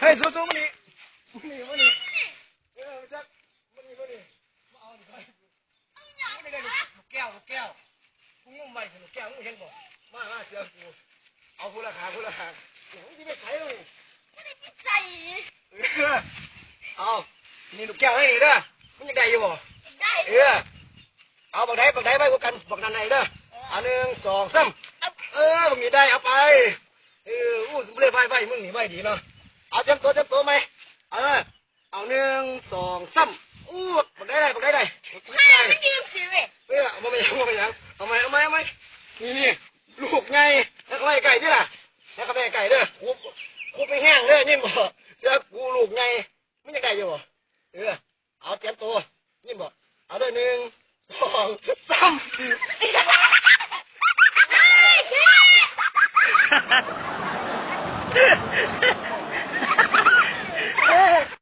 ເຮີ້ຍ ສູ້ໆ ມານີ້ ມານີ້ ມານີ້ ເອີ ຈັກ ມານີ້ ມານີ້ ມາເອົານີ້ ມານີ້ ລູກແກ້ວ ລູກແກ້ວ ກູງຸ້ມໄວ້ ລູກແກ້ວ ມຶງເຫັນບໍ່? ມາ ມາ ເຊື່ອກູ ເອົາ ຜູ້ລະຂ້າງ ຜູ້ລະຂ້າງ ມຶງຊິໄປໃສເລີຍ ບໍ່ໄດ້ໄປໃສ ເອີ ເອົາ ນີ້ລູກແກ້ວໃຫ້ນີ້ເດີ ມຶງຢາກໄດ້ຢູ່ບໍ່? ຢາກໄດ້ ເອີ ເອົາ ບັກໃດ ບັກໃດໄວກວ່າກັນ ບັກນັ້ນໄດ້ເດີ ເອີ ເອົາ ໜຶ່ງ ສອງ ສາມ ເອີ ບັກນີ້ໄດ້ ເອົາໄປ ເອີ ໂອ້ ສຳເລັດ ໄວໆ ມຶງນີ້ໄວດີເນາະ ເອົາ ຕຽມຕົວ ຕຽມຕົວໃໝ່ ເອີ ເອົາ ໜຶ່ງ ສອງ ສາມ ໂອ້ ບັກໃດໄດ້ ບັກໃດໄດ້ ບັກໃດໄດ້ ມັນຢືນຊື່ເວີຍ ເອີ ບໍ່ເປັນຫຍັງ ບໍ່ເປັນຫຍັງ ເອົາໃໝ່ ເອົາໃໝ່ ເອົາໃໝ່ ນີ້ ນີ້ ລູກໃຫຍ່ ແລ້ວເຂົ້າໄປໃກ້ເດີ ແລ້ວເຂົ້າໄປໃກ້ເດີ ຄູ ຄູໄປແຮງເດີ ຍິນບໍ່? ເຊື່ອກູ ລູກໃຫຍ່ ມຶງຢາກໄດ້ຢູ່ບໍ່? ເອີ ເອົາ ຕຽມໂຕ ຍິນບໍ່? ເອົາເດີ ໜຶ່ງ ສອງ ສາມ